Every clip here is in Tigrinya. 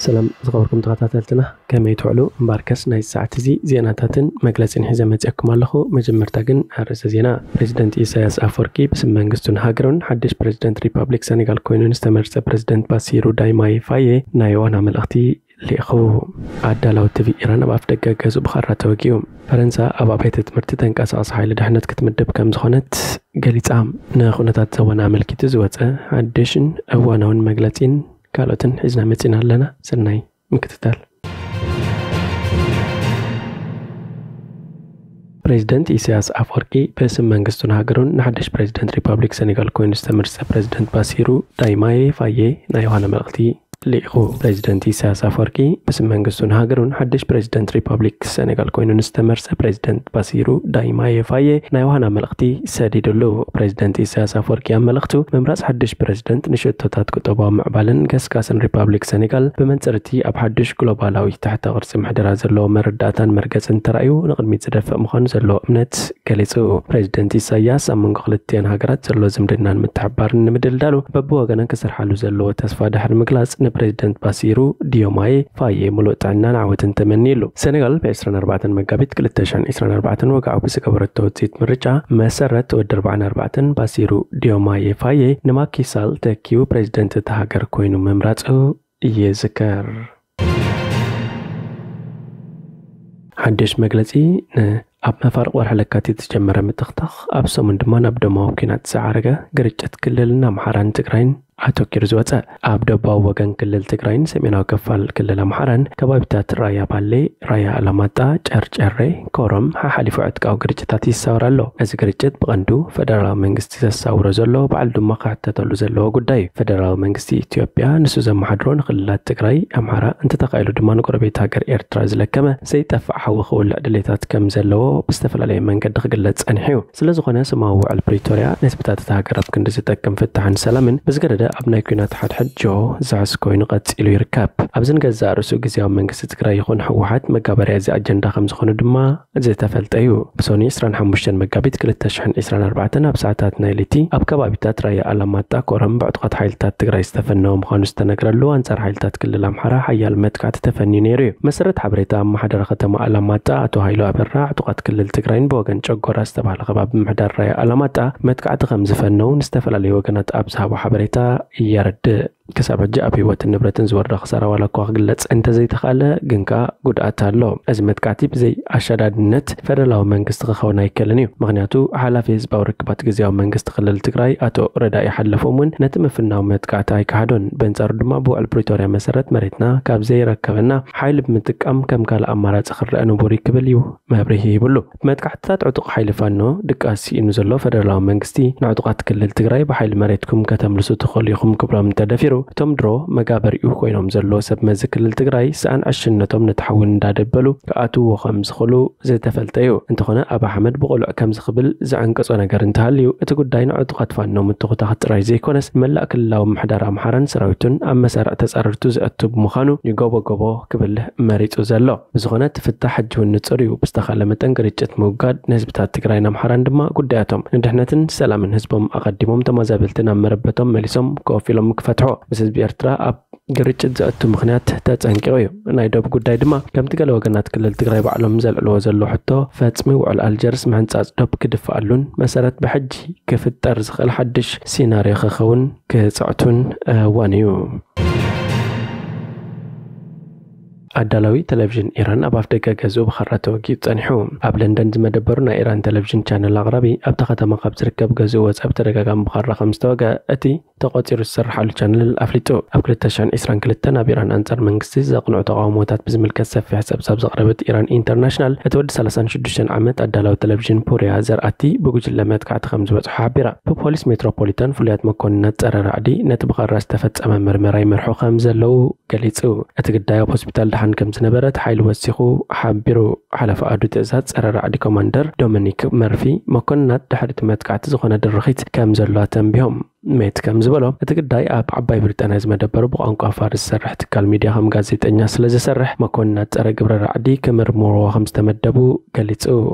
ሰላም ዝኸበርኩም ተኸታተልትና፣ ከመይ ትውዕሉ? እምበኣርከስ ናይ ሰዓት እዚ ዜናታትን መግለጺን ሒዘ መጺኣኩም ኣለኹ። መጀመርታ ግን ኣርእስተ ዜና። ፕሬዚደንት ኢሳያስ ኣፈወርቂ ብስም መንግስቱን ሃገሩን ሓድሽ ፕሬዚደንት ሪፐብሊክ ሰኔጋል ኮይኑ ንዝተመርጸ ፕሬዚደንት ባሲሩ ዳይማይ ፋዬ ናይ ዋና መልእኽቲ ልኢኹ። ኣዳላዊ ቲቪ ኢራን ኣብ ኣፍ ደገ ገዝኡ ብኻራ ተወጊኡ። ፈረንሳ ኣብ ኣብያተ ትምህርቲ ተንቀሳቓሲ ሓይሊ ድሕነት ክትምድብ ከም ዝኾነት ገሊጻ። ንኹነታት ዘወን ኣመልኪቱ ዝወጸ ሓድሽን እዋናውን መግለጺን ካልኦትን ሒዝና መጺና ኣለና። ሰናይ ምክትታል። ፕሬዚደንት ኢሳያስ ኣፈወርቂ ብስም መንግስቱን ሃገሩን ንሓድሽ ፕሬዚደንት ሪፐብሊክ ሰኔጋል ኮይኑ ዝተመርጸ ፕሬዚደንት ባሲሩ ዳይማዬ ፋዬ ናይ ዋና መልእኽቲ ልኢኹ። ፕሬዚደንት ኢሳያስ ኣፈወርቂ ብስም መንግስቱን ሃገሩን ሓድሽ ፕሬዚደንት ሪፐብሊክ ሰኔጋል ኮይኑ ንዝተመርጸ ፕሬዚደንት ባሲሩ ዳይማዬ ፋዬ ናይ ዋና መልእኽቲ ሰዲዱሉ። ፕሬዚደንት ኢሳያስ ኣፈወርቂ ኣብ መልእኽቱ፣ ምምራጽ ሓድሽ ፕሬዚደንት ንሽቶታት ቁጠባዊ ምዕባለን ገስጋስን ሪፐብሊክ ሰኔጋል ብመንጽር እቲ ኣብ ሓድሽ ግሎባላዊ ትሕተ ቅርጺ ምሕደራ ዘለዎ መረዳእታን መርገጽን ተራእዩ ንቕድሚት ዝደፍእ ምዃኑ ዘለዎ እምነት ገሊጹ። ፕሬዚደንት ኢሳያስ ኣብ መንጎ ክልቲኣን ሃገራት ዘሎ ዝምድናን ምትሕብባርን ንምድልዳሉ በብወገናን ክሰርሓሉ ዘለዎ ተስፋ ድሕሪ ምግላጽ፣ ንፕሬዚደንት ባሲሩ ዲዮማዬ ፋዬ ምሉእ ጥዕናን ዓወትን ተመንዩሉ። ሰኔጋል ብ ዕስራን ኣርባዕተን መጋቢት ክልተ ሽሕን ዕስራን ኣርባዕተን ወግዓዊ ብዝገበረቶ ውጽኢት ምርጫ መሰረት፣ ወዲ ኣርባዓን ኣርባዕተን ባሲሩ ዲዮማዬ ፋዬ ንማኪ ሳል ተኪኡ ፕሬዚደንት እታ ሃገር ኮይኑ ምምራጹ ይዝከር። ሓድሽ መግለጺ። ን-፣ ኣብ መፋርቕ ወርሒ ለካቲት ዝጀመረ ምትኽታኽ፣ ኣብ ሰሙን ድማ ናብ ደማዊ ኲናት ዝዓረገ ግርጭት ክልልና ኣምሓራን ትግራይን ኣተኪሩ ዝወጸ። ኣብ ደቡባዊ ወገን ክልል ትግራይን ሰሜናዊ ክፋል ክልል ኣምሓራን ከባቢታት ራያ ባሌ፣ ራያ ኣላማጣ፣ ጨርጨሬ፣ ኮረም ሓሓሊፉ ዕጥቃዊ ግርጭታት ይሳወር ኣሎ። እዚ ግርጭት ብቐንዱ ፈደራላዊ መንግስቲ ዘሳውሮ ዘሎ፣ ባዕሉ ድማ ክሕተተሉ ዘለዎ ጉዳይ እዩ። ፈደራላዊ መንግስቲ ኢትዮጵያ ንሱ ዘመሓድሮ ንክልላት ትግራይ፣ ኣምሓራ፣ እንተተኻኢሉ ድማ ንጎረቤት ሃገር ኤርትራ ዝለከመ ዘይጠፍእ ሓዊ ክውልዕ ድሌታት ከም ዘለዎ ብዝተፈላለየ መንገዲ ክግለጽ ጸኒሑ እዩ። ስለ ዝኾነ ስማዊ ውዕል ፕሪቶርያ ነቲ ብታተት ሃገር ኣብ ክንዲ ዝጠቅም ፍታሕን ሰላምን ብዝገደደ ኣብ ናይ ኲናት ሓድሕድ ጆ ዝሕዝ ኮይኑ ቀጺሉ ይርከብ። ኣብዚ ንገዛእ ርእሱ ግዝያዊ መንግስቲ ትግራይ ይኹን ህወሓት መጋበርያ እዚ ኣጀንዳ ከም ዝኾኑ ድማ ዝተፈልጠ እዩ። ብሰኑይ ዕስራን ሓሙሽተን መጋቢት ክልተ ሽሕን ዕስራን ኣርባዕተን ኣብ ሰዓታት ናይ ለይቲ ኣብ ከባቢታት ራያ ኣላማጣ ኮረም ብዕጡቓት ሓይልታት ትግራይ ዝተፈነወ ምዃኑ ዝተነግረሉ፣ ኣንጻር ሓይልታት ክልል ኣምሓራ ሓያል መጥቃዕቲ ተፈንዩ ነይሩ እዩ። መሰረት ሓበሬታ ኣመሓደራ ከተማ ኣላማጣ ኣቶ ሃይሉ ኣበራ፣ ዕጡቓት ክልል ትግራይን ብወገን ጨጎራ ዝተባህለ ከባቢ ምምሕዳር ራያ ኣላማጣ መጥቃዕቲ ከም ዝፈነው ንዝተፈላለዩ ወገናት ኣብ ዝሃቦ ሓበሬታ የረድእ። ክሳብ ሕጂ ኣብ ህይወትን ንብረትን ዝወረደ ክሳራ ዋላ እኳ ክግለጽ እንተዘይተኻእለ፣ ግን ከኣ ጉድኣት ኣሎ። እዚ መጥቃዕቲ ብዘይ ኣሻዳድነት ፈደራላዊ መንግስቲ ክኸውን ኣይክእልን እዩ። ምኽንያቱ፣ ሓላፊ ህዝባዊ ርክባት ግዝያዊ መንግስቲ ክልል ትግራይ ኣቶ ረዳኢ ሓለፎም እውን ነቲ ምፍናው መጥቃዕቲ ኣይከሓዶን። በንጻሩ ድማ ብውዕል ፕሪቶርያ መሰረት መሬትና ካብ ዘይረከበና ሓይሊ ብምጥቃም ከም ካልእ ኣማራጺ ክረአ ንቡር እዩ ክብል እዩ መብርሂ ሂብሉ። ብመጥቃዕትታት ዕጡቕ ሓይሊ ፋኖ ድቃስ ስኢኑ ዘሎ ፈደራላዊ መንግስቲ ንዕጡቓት ክልል ትግራይ ብሓይሊ መሬትኩም ከተምልሱ ትኽእሉ ኢኹም ክብሎም እንተደፊሩ፣ እቶም ድሮ መጋበሪኡ ኮይኖም ዘለዉ ሰብ መዚ ክልል ትግራይ ሰኣን ዕሽነቶም ነቲ ሓዊ እንዳደበሉ ክኣትውዎ ከም ዝኽእሉ ዝተፈልጠ እዩ። እንተኾነ ኣብ ኣሕመድ ብቕሉዕ ከምዚ ክብል ዝዕንቅጾ ነገር እንተሃልዩ፣ እቲ ጉዳይ ንዕጡቓት ፋኖ ምትኹታኽ ጥራይ ዘይኮነስ ንመላእ ክልላዊ ምምሕዳር ኣምሓራን ሰራዊቱን ኣብ መሳርዕ ተጻረርቱ ዘእቱ ብምዃኑ ይጎቦ ጎቦ ክብል መሪጹ ዘሎ። ብዝኾነ እቲ ፍታሕ ሕጂ እውን ንጹር እዩ። ብዝተኻእለ መጠን ግርጭት ምውጋድ ንህዝብታት ትግራይን ኣምሓራን ድማ ጉዳያቶም። ንድሕነትን ሰላምን ህዝቦም ኣቐዲሞም ተመዛበልቲ ናብ መረበቶም መሊሶም ኮፍ ኢሎም ክፈትሑ። ምስ ህዝቢ ኤርትራ ኣብ ግርጭት ዘእቱ ምኽንያት ተጸንቂቑ እዩ። ናይ ዶብ ጉዳይ ድማ ከምቲ ገለ ወገናት ክልል ትግራይ ባዕሎም ዘልዕልዎ ዘሎ ሕቶ ፈጽሚ ውዕል ኣልጀርስ ምሕንጻጽ ዶብ ክድፍኣሉን መሰረት ብሕጂ ክፍጠር ዝኽእል ሓድሽ ሲናርዮ ክኸውን ክጽዕቱን እዋን እዩ። ኣዳላዊ ቴሌቪዥን ኢራን ኣብ ኣፍደገ ገዝኡ ብኻራ ተወጊኡ ጸኒሑ። ኣብ ለንደን ዝመደበሩ ናይ ኢራን ቴሌቪዥን ቻነል ኣቕራቢ ኣብታ ከተማ ካብ ዝርከብ ገዝኡ ወጻኢ ብተደጋጋሚ ብኻራ ከም ዝተወግአ እቲ ተቖጺሩ ዝሰርሓሉ ቻነል ኣፍሊጡ። ኣብ ክልተ ሽሕን ዕስራን ክልተን ኣብ ኢራን ኣንጻር መንግስቲ ዘቕንዑ ተቓውሞታት ብዝምልከት ሰፊሕ ጸብጻብ ዘቕረበት ኢራን ኢንተርናሽናል፣ እቲ ወዲ ሰላሳን ሽዱሽተን ዓመት ኣዳላዊ ቴሌቪዥን ፑርያ ዘርኣቲ ብጉጅለ መጥቃዕቲ ከም ዝበጽሖ ሓቢራ። ብፖሊስ ሜትሮፖሊታን ፍሉያት መኮንናት ጸረ ራዕዲ ነቲ ብኻራ ዝተፈጸመ ምርመራ ይመርሑ ከም ዘለዉ ገሊጹ። እቲ ግዳይ ኣብ ሆስፒታል ደሓን ከም ዝነበረ እቲ ሓይሊ ወሲኹ ሓቢሩ። ሓላፊ ኣዱ ትእዛዝ ጸረ ራዕዲ ኮማንደር ዶሚኒክ መርፊ፣ መኮንናት ድሕሪ እቲ መጥቃዕቲ ዝኾነ ድርኺት ከም ዘሎ ኣተንቢሆም። ሜት ከም ዝበሎ፣ እቲ ግዳይ ኣብ ዓባይ ብሪጣንያ ዝመደበሩ ብቋንቋ ፋርስ ዝሰርሕ ትካል ሚድያ ከም ጋዜጠኛ ስለ ዝሰርሕ፣ መኮንናት ጸረ ግብረ ራዕዲ ክምርምርዎ ከም ዝተመደቡ ገሊጹ።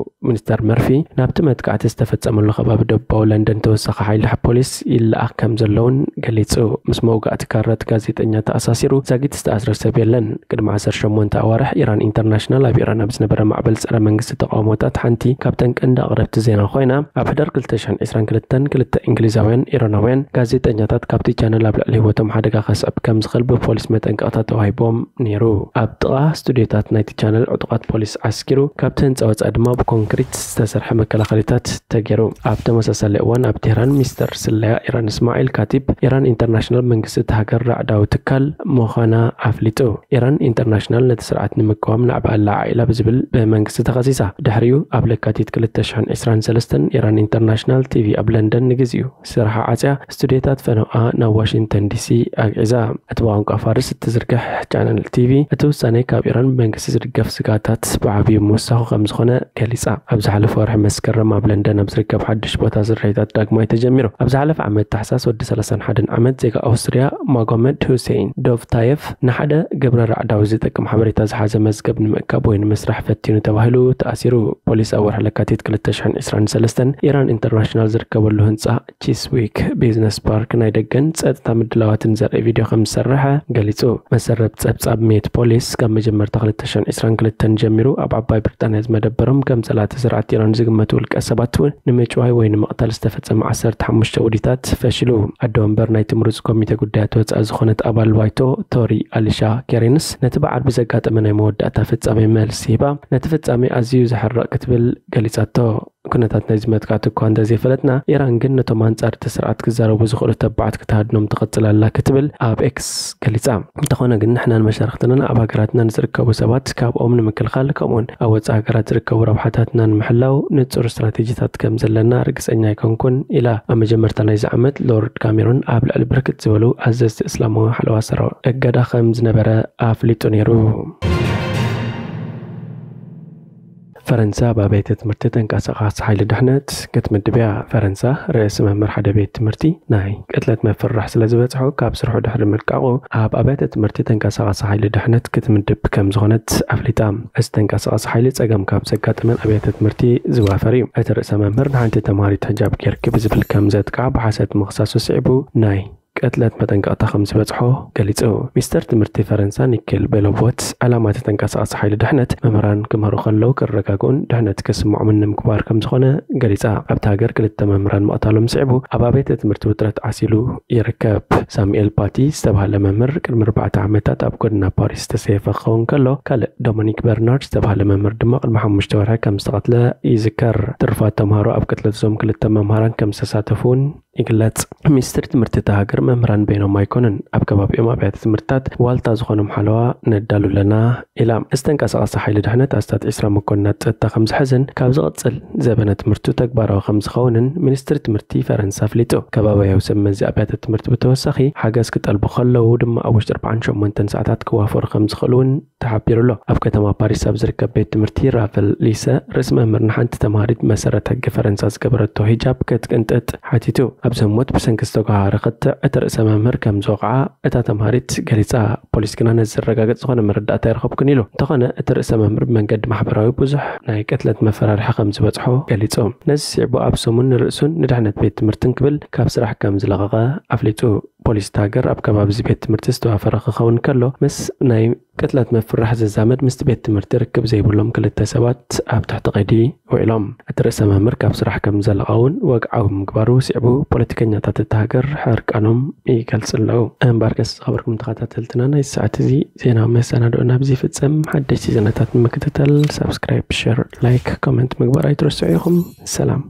ሚኒስተር መርፊ፣ ናብቲ መጥቃዕቲ ዝተፈጸመሉ ከባቢ ደቡባዊ ለንደን ተወሳኺ ሓይሊ ፖሊስ ይለኣኽ ከም ዘለውን ገሊጹ። ምስ መውጋእቲ ካራ እቲ ጋዜጠኛ ተኣሳሲሩ ዛጊት ዝተኣስረ ሰብ የለን። ቅድሚ ዓሰርተ ሸሞንተ ኣዋርሕ፣ ኢራን ኢንተርናሽናል ኣብ ኢራን ኣብ ዝነበረ ማዕበል ጸረ መንግስቲ ተቃውሞታት ሓንቲ ካብተን ቀንዲ ኣቕረብቲ ዜና ኮይና፣ ኣብ ሕዳር ክልተ ሽሕን ዕስራን ክልተን ክልተ እንግሊዛውያን ኢራናውያን ጋዜጠኛታት ካብቲ ቻነል ኣብ ልዕሊ ህይወቶም ሓደጋ ከስዕብ ከም ዝኽእል ብፖሊስ መጠንቀቕታ ተዋሂቦም ነይሩ። ኣብ ጥቓ ስቱዲዮታት ናይቲ ቻነል ዕጡቓት ፖሊስ ዓስኪሩ፣ ካብቲ ህንጻ ወጻኢ ድማ ብኮንክሪት ዝተሰርሐ መከላኸሊታት ተገይሩ። ኣብ ተመሳሳሊ እዋን ኣብ ቴህራን ሚኒስተር ስለያ ኢራን እስማዒል ካቲብ፣ ኢራን ኢንተርናሽናል መንግስቲ እቲ ሃገር ራዕዳዊ ትካል ምዃና ኣፍሊጡ። ኢራን ኢንተርናሽናል ነቲ ስርዓት ንምቅዋም ናዕባ ኣለዓዒላ ብዝብል ብመንግስቲ ተኸሲሳ። ድሕሪኡ ኣብ ለካቲት ክልተ ሽሕን ዕስራን ሰለስተን ኢራን ኢንተርናሽናል ቲቪ ኣብ ለንደን ንግዚኡ ስራሓ ዓጽያ፣ ስቱዲዮታት ፈነውኣ ናብ ዋሽንግተን ዲሲ ኣግዒዛ። እቲ ብቋንቋ ፋርስ እትዝርግሕ ቻነል ቲቪ፣ እቲ ውሳኔ ካብ ኢራን ብመንግስቲ ዝድገፍ ስግኣታት ብዓብዩ ምውሳኹ ከም ዝኾነ ገሊጻ። ኣብ ዝሓለፈ ወርሒ መስከረም ኣብ ለንደን ኣብ ዝርከብ ሓድሽ ቦታ ዝርኢታት ዳግማይ ተጀሚሩ። ኣብ ዝሓለፈ ዓመት ታሕሳስ ወዲ ሰላሳን ሓደን ዓመት ዜጋ ኣውስትርያ ማጎመድ ሁሴይን ዶቭታየፍ ንሓደ ግብረ ራዕዳዊ ዝጠቅም ሓበሬታ ዝሓዘ መዝገብ ንምእካብ ወይ ንምስራሕ ፈቲኑ ተባሂሉ ተኣሲሩ። ፖሊስ ኣብ ወርሒ ለካቲት ክልተ ሽሕን ዕስራን ሰለስተን ኢራን ኢንተርናሽናል ዝርከበሉ ህንጻ ቺስዊክ ቢዝነስ ፓርክ ናይ ደገን ጸጥታ ምድላዋትን ዘርኢ ቪድዮ ከም ዝሰርሐ ገሊጹ። መሰረት ጸብጻብ ሜት ፖሊስ፣ ካብ መጀመርታ ክልተ ሽሕን ዕስራን ክልተን ጀሚሩ ኣብ ዓባይ ብሪጣንያ ዝመደበሮም ከም ጸላእቲ ስርዓት ኢራን ዝግመቱ ውልቀ ሰባት እውን ንምጭዋይ ወይ ንምቕታል ዝተፈጸመ ዓሰርተ ሓሙሽተ ውዲታት ፈሺሉ። ኣደ ወንበር ናይቲ ምሩጽ ኮሚተ ጉዳያት ወጻኢ ዝኾነት ኣባል ባይቶ ቶሪ ኣሊሻ ኬሬንስ፣ ነቲ ብዓርቢ ዘጋጠመ ናይ መወዳእታ ፍጻሜ መልሲ ሂባ፣ ነቲ ፍጻሜ ኣዝዩ ዘሕርቕ ክትብል ገሊጻቶ። ኩነታት ናይዚ መጥቃዕቲ እኳ እንተዘይፈለጥና፣ ኢራን ግን ነቶም ኣንጻር እቲ ስርዓት ክዛረቡ ዝኽእሉ ተባዓት ክትሃድኖም ትቕጽል ኣላ ክትብል ኣብ ኤክስ ገሊጻ። እንተኾነ ግን ንሕናን መሻርኽትናን ኣብ ሃገራትና ንዝርከቡ ሰባት ካብኦም ንምክልኻል፣ ከምኡውን ኣብ ወጻኢ ሃገራት ዝርከቡ ረብሓታትና ንምሕላው ንጹር ስትራቴጂታት ከም ዘለና ርግጸኛ ኣይኮንኩን ኢላ። ኣብ መጀመርታ ናይዚ ዓመት ሎርድ ካሜሮን ኣብ ልዕሊ ብርክት ዝበሉ ኣዘዝቲ እስላማዊ ሓለዋ ሰራዊት እገዳ ከም ዝነበረ ኣፍሊጡ ነይሩ። ፈረንሳ ኣብ ኣብያተ ትምህርቲ ተንቀሳቓሲ ሓይሊ ድሕነት ክትምድብ እያ። ፈረንሳ ርእሲ መምህር ሓደ ቤት ትምህርቲ ናይ ቅትለት መፍርራሕ ስለ ዝበጽሖ ካብ ስርሑ ድሕሪ ምልቃቑ ኣብ ኣብያተ ትምህርቲ ተንቀሳቓሲ ሓይሊ ድሕነት ክትምድብ ከም ዝኾነት ኣፍሊጣ። እዚ ተንቀሳቓሲ ሓይሊ ጸገም ካብ ዘጋጠመን ኣብያተ ትምህርቲ ዝዋፈር እዩ። እቲ ርእሰ መምህር ንሓንቲ ተማሃሪት ሕጃብ ጌርኪ ብዝብል ከም ዘጥቃ ብሓሰት ምኽሳሱ ስዒቡ ናይ ቅትለት መጠንቀቕታ ከም ዝበጽሖ ገሊጹ። ሚኒስተር ትምህርቲ ፈረንሳ ኒኬል ቤሎቮት፣ ዕላማ እቲ ተንቀሳቓሲ ሓይሊ ድሕነት መምህራን ክምህሩ ከለዉ ክረጋግኡን ድሕነት ክስምዖምን ንምግባር ከም ዝኾነ ገሊጻ። ኣብታ ሃገር ክልተ መምህራን ምቕታሎም ስዒቡ ኣብ ኣብያተ ትምህርቲ ውጥረት ዓሲሉ ይርከብ። ሳሙኤል ፓቲ ዝተባህለ መምህር ቅድሚ ኣርባዕተ ዓመታት ኣብ ጎደና ፓሪስ ዝተሰየፈ ክኸውን ከሎ፣ ካልእ ዶሚኒክ በርናርድ ዝተባህለ መምህር ድማ ቅድሚ ሓሙሽተ ወርሒ ከም ዝተቐትለ ይዝከር። ትሩፋት ተምሃሮ ኣብ ቅትለት እዞም ክልተ መምህራን ከም ዝተሳተፉ እውን ይግለጽ። ሚኒስትሪ ትምህርቲ እታ ሃገር መምህራን በይኖም ኣይኮኑን፣ ኣብ ከባቢኦም ኣብያተ ትምህርትታት ዋልታ ዝኾኖም ሓለዋ ነዳሉ ኣለና ኢላ። እዚ ተንቀሳቓሲ ሓይሊ ድሕነት ኣስታት ዕስራ መኮንናት ጸጥታ ከም ዝሕዝን ካብ ዝቕጽል ዘበነ ትምህርቱ ተግባራዊ ከም ዝኸውንን ሚኒስትሪ ትምህርቲ ፈረንሳ ኣፍሊጡ። ከባቢያዊ ሰብ መዚ ኣብያተ ትምህርቲ ብተወሳኺ ሓገዝ ክጠልቡ ከለዉ ድማ ኣብ ውሽጢ ኣርባዓን ሸሞንተን ሰዓታት ክዋፈሩ ከም ዝኽእሉ እውን ተሓቢሩ ኣሎ። ኣብ ከተማ ፓሪስ ኣብ ዝርከብ ቤት ትምህርቲ ራቨል ሊሰ ርእሲ መምህር ንሓንቲ ተምሃሪት ብመሰረት ሕጊ ፈረንሳ ዝገበረቶ ሂጃብ ክትቅንጥጥ ሓቲቱ። ኣብዚ ህሞት ብሰንኪ ዝተጓሃረ ክትዕ እቲ ርእሰ መምህር ከም ዝወቕዓ እታ ተምሃሪት ገሊጻ። ፖሊስ ግና ነዚ ዘረጋግጽ ዝኾነ መረዳእታ ኣይረኸብኩን ኢሉ። እንተኾነ እቲ ርእሰ መምህር ብመንገዲ ማሕበራዊ ብዙሕ ናይ ቅትለት መፈራርሒ ከም ዝበጽሖ ገሊጹ። ነዚ ስዒቡ ኣብ ሰሙን ንርእሱን ንድሕነት ቤት ትምህርትን ክብል ካብ ስራሕ ከም ዝለቐቐ ኣፍሊጡ። ፖሊስ እታ ሃገር ኣብ ከባቢ እዚ ቤት ትምህርቲ ዝተዋፈረ ክኸውን ከሎ፣ ምስ ናይ ቅትለት ምፍርራሕ ዝዛመድ ምስቲ ቤት ትምህርቲ ርክብ ዘይብሎም ክልተ ሰባት ኣብ ትሕቲ ቀይዲ ውዒሎም። እቲ ርእሰ መምህር ካብ ስራሕ ከም ዘለቐ እውን ወግዓዊ ምግባሩ ስዒቡ፣ ፖለቲከኛታት እታ ሃገር ሕርቃኖም ይገልጽ ኣለዉ። እምበኣርከስ ዝኸበርኩም ተኸታተልትና፣ ናይ ሰዓት እዚ ዜናዊ መሰናድኦ ናብዚ ይፍጸም። ሓደሽቲ ዜናታት ንምክትታል ሳብስክራይብ፣ ሸር፣ ላይክ፣ ኮመንት ምግባር ኣይትረስዑ ኢኹም። ሰላም።